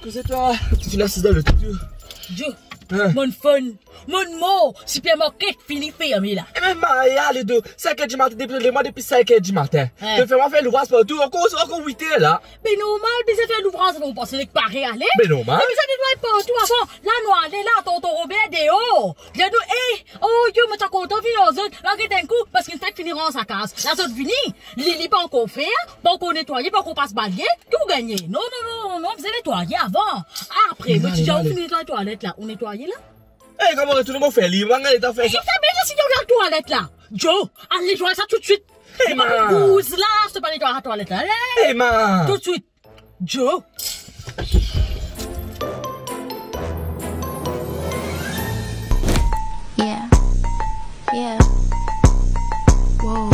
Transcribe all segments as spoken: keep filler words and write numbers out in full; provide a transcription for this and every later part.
Koze twa, to finn asiz dan loto tou. Joe, Hein? Monn fonn, monn mor, sipermarket fini ferme la. E me Maya, ale do, sink er dimatin depi lemwa, depi sink er dimatin. Hein? To fer mwa fer louvraz partou, ankor, ankor wit er la. Be normal, bizin fer louvraz avan, ou panse nek pare ale? Be normal. E bizin netway partou avan. La nou ale la, tonton Robert deor. Dir nou, eh, oh yo, mo ti a kontan vinn ar zot. La get enn kou, parski nou fek fini rans lakaz. La zot vini, lili pa ankor fer, pa ankor netwaye, pa ankor pas balye, tou gagne. Non, non, non, non, non, bizin netwaye avan. Apre, mo ti dir ou fini netway twalet la, ou netwaye la? Eh, kouma retourn mo fer li? Mo nanye letan fer sa. Sa bizin si ou al twalet la. Joe, al netway sa toutswit. Eh, ma. Bouz la, si to pa netway twalet la. Eh, ma. Toutswit. Joe. Yeah. Yeah. Whoa.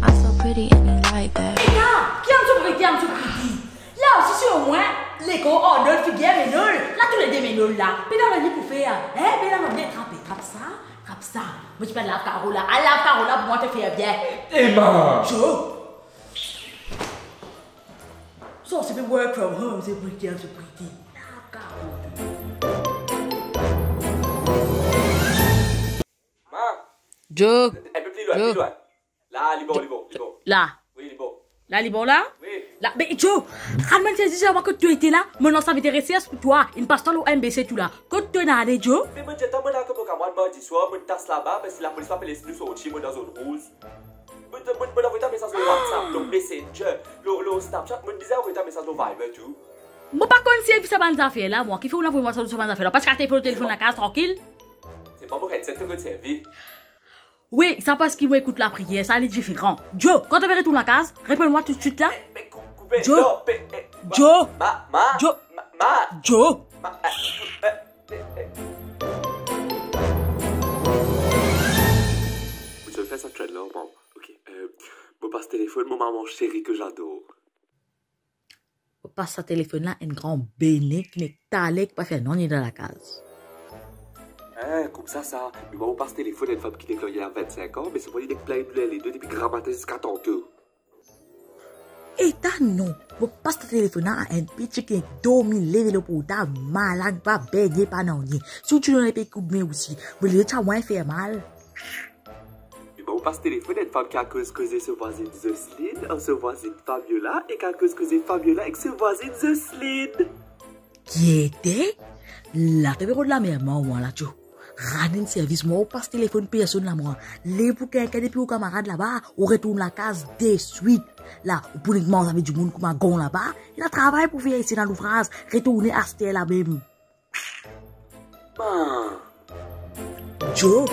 I'm so pretty in the light, babe. Eta, ki ann so pretty, ann so pretty? La osi, sir, mwa, lekor Arnold, figir menol. La toulede menol la. Pena nanye pou fer, hein? Pena nanye, trap, trap sa, trap sa. Mo ti pe lav karo la. Al lav karo la pou mwa, to fer bien. Emma! Joe. So, se pe work from home, se pretty, se pretty. Lav karo. Ma! Joe! Enn pe pli lwin, Joe. Pli lwin. La, li bon, li bon, li bon. La. Wi, li bon. La, li bon la? Wi. La, be, Joe, rann mwa sezi, mwa kot to ete la, mo lans enn ti resers pou twa, inn pas twa lor M B C tou la. Kot to ena ale, Joe? Me mo dir twa, mo la kouma mwa mardi swar, mo tas laba, parski lapolis pa pe les nou sorti, mo dan zone rouz. Mo, mo, mo avoy twa mesaz lor WhatsApp, lor Messenger, lor, lor Snapchat, mo bizin avoy twa mesaz lor Viber tou. Mo pa konn servi sa bann zafer la, mwa. Kifer ou avoy mwa sa, sa bann zafer la? Pas karte pou telefonn lakaz, trankil. Se pa mo headset to konn servi. Wi, sa parski mo ekout lapriyer, sa li diferan. Joe, kan to pe retourn lakaz, reponn mwa toutswit la. Me, me kou-, koupe, Joe. Non, pe, eh, ma-, Joe. Ma, ma, Joe. Ma, ma. Joe. Ma, eh, eh, eh, eh. Mo ti fer sa trend la, bon. Ok, euh, mo pas telefonn mo maman seri ke j'adore. Mo pas sa telefonn la enn gran bene ki nek taler ki pa fer nanye dan lakaz. Hein, koumsa sa. Me mwa mo pas telefonn enn fam ki nek marye a vinn-sink an, me selman li nek plin doler ledo depi gramatin ziska tanto. Eta non, mo pas sa telefonn la a enn piti ki nek dormi, leve lor portab, malad, pa begne, pa nanye. Si ou ti donn li pe koudme osi, mo lezot sa mwa fer mal. Me mwa mo pas telefonn enn fam ki al koz koze so vwazinn Zosline ar so vwazinn Fabiola, ek al koz koze Fabiola ek so vwazinn Zosline. Kiete? La to pe rod lamer mwa la, Joe. Rann enn servis mwa, ou pas telefonn personn la mwa. Ler pou kinkin depi ou kamarad laba, ou retourn lakaz deswit. La, ou pou nek manz avek dimoun kouma gagnon laba, ena travay pou fer isi, ena louvraz, retourne aster la mem. Joe.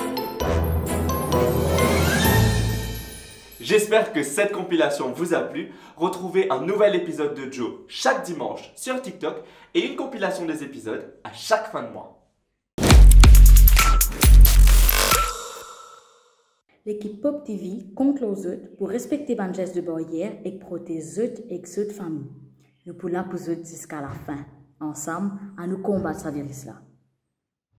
J'espère que cette compilation vous a plu. Retrouvez un nouvel épisode de Joe chaque dimanche sur TikTok et une compilation des épisodes à chaque fin de mois. Lekip Pop T V kont lor zot pou respekte bann zes de baryer ek protez zot ek zot fami. Nou pou la pou zot ziska lafin. Ansam, anou konbat sa viris la.